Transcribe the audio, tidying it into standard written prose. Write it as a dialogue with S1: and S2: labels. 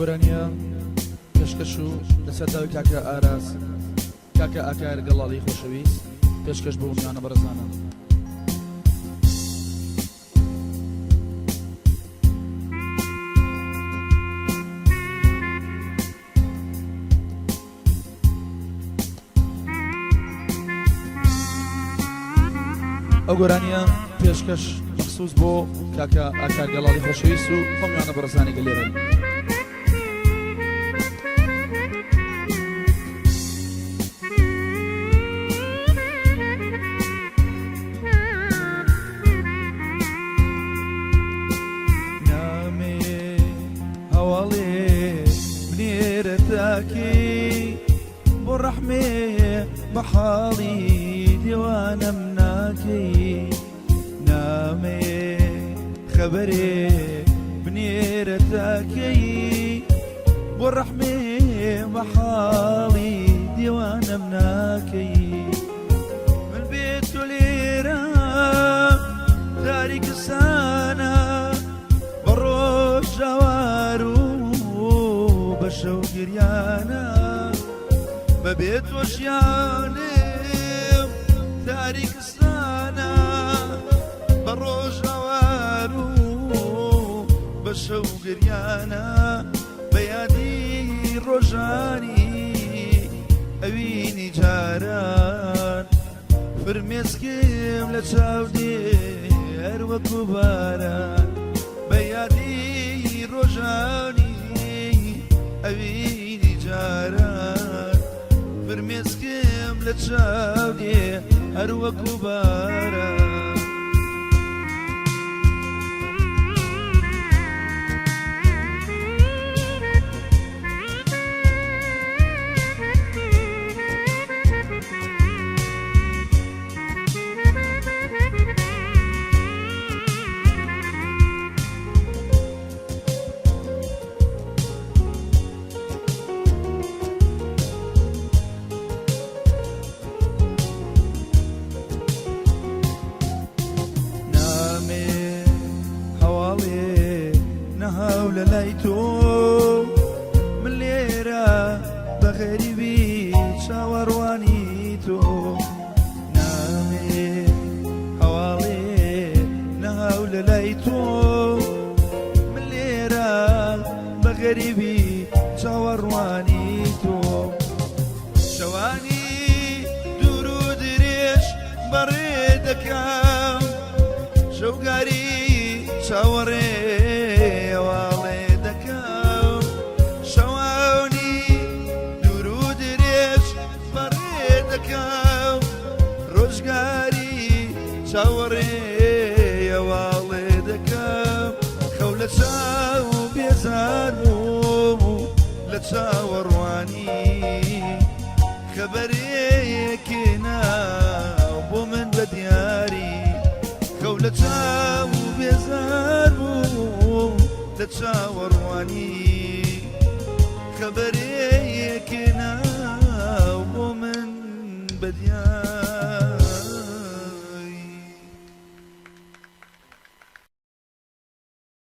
S1: گۆرانیە پێشکەش و لەسەر داوی کاکە ئاراس کاکە ئاکار گەڵاڵی خۆشەویست پێشکەش بۆ میوانە بەڕێزانە. ئەو گۆرانیە پێشکەش مەخسوس بۆ کاکە ئاکار گەڵاڵی خۆشەویست و هەموویانە بەڕێزانی گەلێرن. هەواڵێ بنێرە تاکەی بۆ ڕەحمێ بە حاڵی دێوانەم ناکەی نامەیێ خەبەرێ بنێرە تاکەی بۆ ڕەحمێ بە حاڵی دێوانەم ناکەی من بێ تۆ لێرە تاریکستانە بە ڕۆژ ئاوار و بە شەو گریانە بەبێ تۆ ژیانم تاریکستانە بە ڕۆژ ئاوار و بە شەو گریانە بە یادی ڕۆژانی ئەوینی جاران فرمێسکم لە چاو دێ هەر وەکو باران بە یادی ڕۆژانی ئەوینی جاران فرمێسکم لە چاو دێ هەر وەکو باران. نامێ هەواڵێ نەهاو لە لای تۆ من لێرە بە غەریبی چاوەڕوانی تۆ نامێ هەواڵێ نەهاو لە لای تۆ من لێرە بە غەریبی چاوەڕوانی تۆ شەوانی دوور و درێژ بەڕێ دەکەم شەوگاری چاوەڕێ واڵێ دەکەم شەوانی دوور و درێژ بەڕێ دەکەم ڕۆژگاری چاوەڕێ واڵێ دەکەم خەو لە چاو بێزار بووم و لە چاوەڕوانی خەبەرێکی ناو بۆ من بە دیاری خەو لە چاو بێزار بووم لە چاوەڕوانی خەبەرێکی ناو بۆ من بە دیاری.